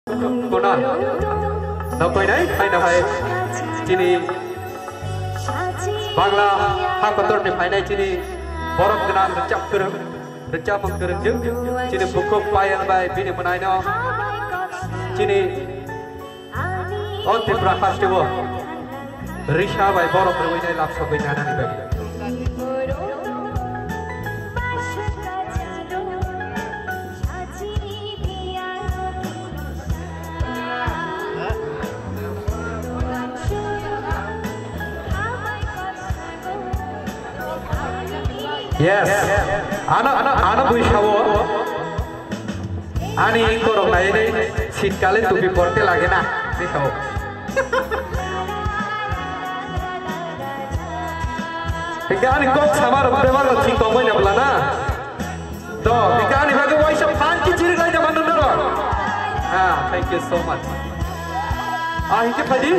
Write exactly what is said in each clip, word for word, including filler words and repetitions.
Kuna, nokoi nai, hai na hai, chini Bangla ha kotor ni phainai chini borok gwnang rwchap kwrwng, rwchapmung kwrwng jwk, chini bukhuk Payal bai bini mwnaino, chini o Tripura haste o risa bai borok rwui nai lab sogwi nanani bagwi. Yes. Ano, ano, ano bui sawo. Ani ingkorok nai ni sitkale tupi porte lage na. Ni sawo. Hingke ani kok sama rok bebak rok thik tongbai na bla na. To, hingke ani bagwi waisa phan ki chirik lai da manu norok. Ah, thank you so much. Ah, hingke phaidi.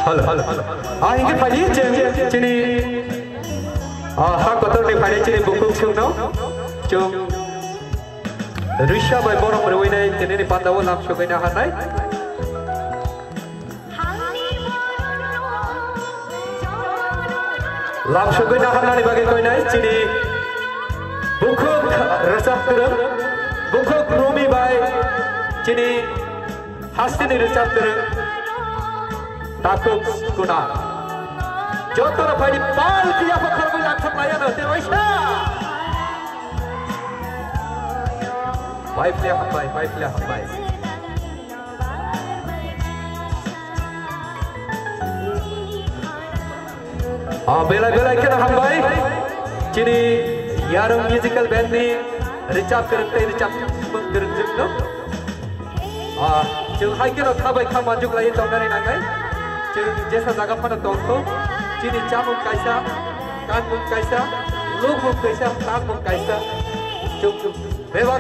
Hello, hello, hello. Ah, hingke phaidi cheng, chini, ah, ha kotor ni phaidi chini bukhuk sungno. Chung. Risa bai borok rwui nai, tini ni panda o lam sogwi na hanai. Lam sogwi na hanani bagwi koinai, chini bukhuk rwchap kwrwng, bukhuk Romi bai, chini hasteni rwchap kwrwng, Takhuk Kuna. Jotono phaidi pal kiya pha khorokwi langthok laiya no, tei waisa. Bai phliya hambai, bai phliya hambai. Ah, belai belai kheno hambai. Chini Yarung Musical Band ni rwchap kwrwng tei rwchap kwrwng jwk no. Ah, chwng hai kheno kha bai kha manjuk lai tongnani nangnai. Chwng jesa jaga phano tongthok. Chini chamung kaisa, kanmung kaisa, lukmung kaisa, tangmung kaisa. Chwng bebak